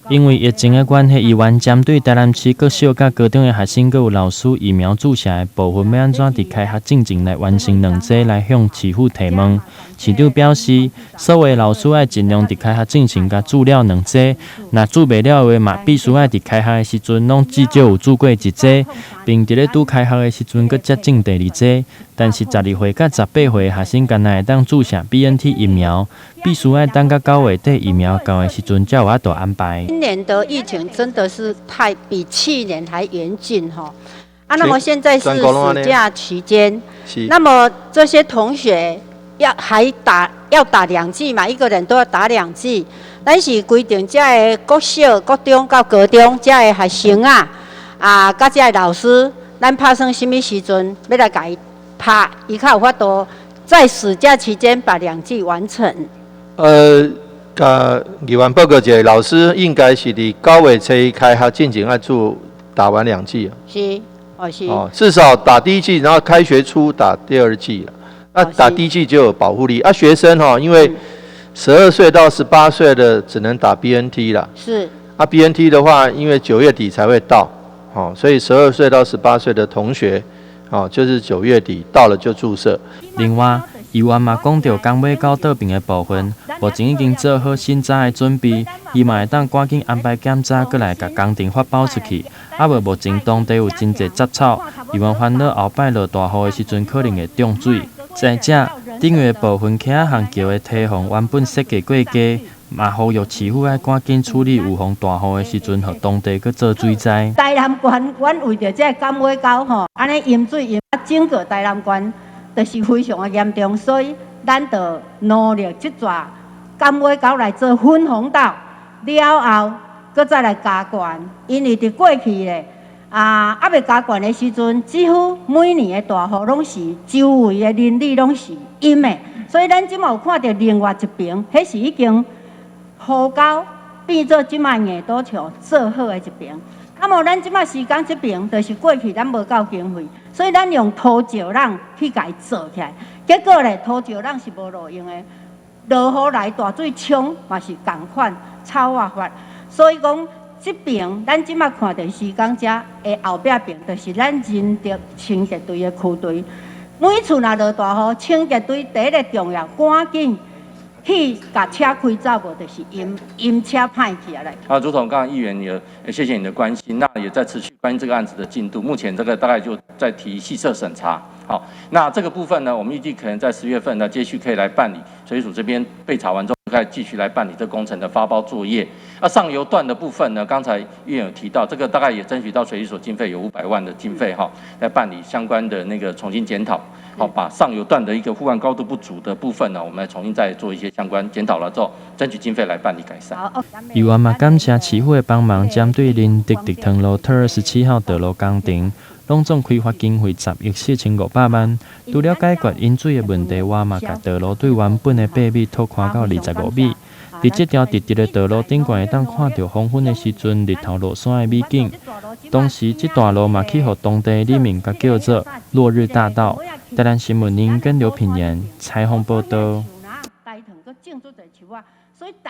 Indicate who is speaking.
Speaker 1: 因為疫情的關係，議員針對台南市國小佮高中的學生，閣有老師疫苗注射的部分，欲按怎佇開學進前來完成兩劑，來向市府提問。市長表示，所有的老師愛盡量佇開學進前共注了兩劑，若注袂了的話，嘛必須愛佇開學的時陣，攏至少有注過一劑，並佇咧拄開學的時陣，閣接種第二劑。但是12歲佮18歲的學生，干焦會當注射 BNT 疫苗，必須愛等到9月底疫苗到的時陣，才有法度安排。
Speaker 2: 今年的疫情真的是太比去年還嚴峻哈！啊，那麼現在是暑假期間，那麼這些同學要還打要打兩劑嘛？一個人都要打兩劑。咱是規定這个國小、國中到高中這个學生啊，啊，佮這个老師，咱拍算啥物時陣欲來共伊拍，伊較有法度在暑假期間把兩劑完成。
Speaker 3: 共議員報告一下，老師應該是佇9月初一開學進前愛注打完兩劑。
Speaker 2: 是，哦是。
Speaker 3: 哦，至少打第一劑，然後開學初打第二劑了。那打第一劑就有保護力。啊，學生哈，因為12歲到18歲的只能打 BNT 啦。啊，BNT 的話，因為9月底才會到，哦，所以12歲到18歲的同學，哦，就是9月底到了就注射。
Speaker 1: 另外，議員嘛講著港尾溝倒爿的部分，目前已經做好審查的準備，希望會當趕緊安排檢查，閣來共工程發包出去。啊無目前當地有真濟雜草，議員煩惱後擺落大雨的時陣可能會漲水。再者，頂下部分溪仔巷橋的堤防原本設計過低，嘛呼籲市府愛趕緊處理，預防大雨的時陣，予當地閣做水災。
Speaker 2: 台南縣，阮為著這个港尾溝吼，按呢淹水淹啊，整個台南縣就是非常的嚴重，所以咱就努力這逝港尾溝來做分洪道，了後，閣再來加懸。因為佇過去咧，啊，猶未加懸的時陣，幾乎每年的大雨攏是周圍的鄰里攏是淹的，所以咱這馬有看著另外一爿，彼是已經河溝變做這馬硬土牆做好的一爿。啊，無咱這馬施工這爿，就是過去咱無夠經費，所以咱用土石櫳去共伊做起來。結果咧，土石櫳是無路用的，落雨來大水沖嘛是仝款草仔法。所以講，這爿咱這馬看著施工者的後壁爿，就是咱仁德清潔隊的區隊。每次若落大雨，清潔隊第一个重要，趕緊去共車開走，無就是淹淹車歹去啊咧。
Speaker 4: 啊，如同剛剛議員也謝謝你的關心，那也在持續關心這個案子的進度。目前這個大概就在提細設審查。好，那這個部分呢，我們預計可能在10月份呢，接續可以來辦理。水利署這邊備查完之後，再繼續來辦理這工程的發包作業。那上游段的部分呢，剛才議員有提到，這個大概也爭取到水利所經費有500萬的經費哈，來辦理相關的那個重新檢討。好，把上游段的一個護岸高度不足的部分呢，我們來重新再做一些相關檢討了之後，爭取經費來辦理改善。
Speaker 1: 議員嘛感謝市府的幫忙，針對仁德竹塘路特27號道路工程，攏總開發經費10億4500萬。除了解決淹水的問題外，嘛共道路對原本的8米拓寬到25米。佇這條直直的道路頂懸，會當看著黃昏的時陣日頭落山的美景。同時，這段路嘛去予當地里民共叫做落日大道。台南新聞林跟劉品言採訪報道。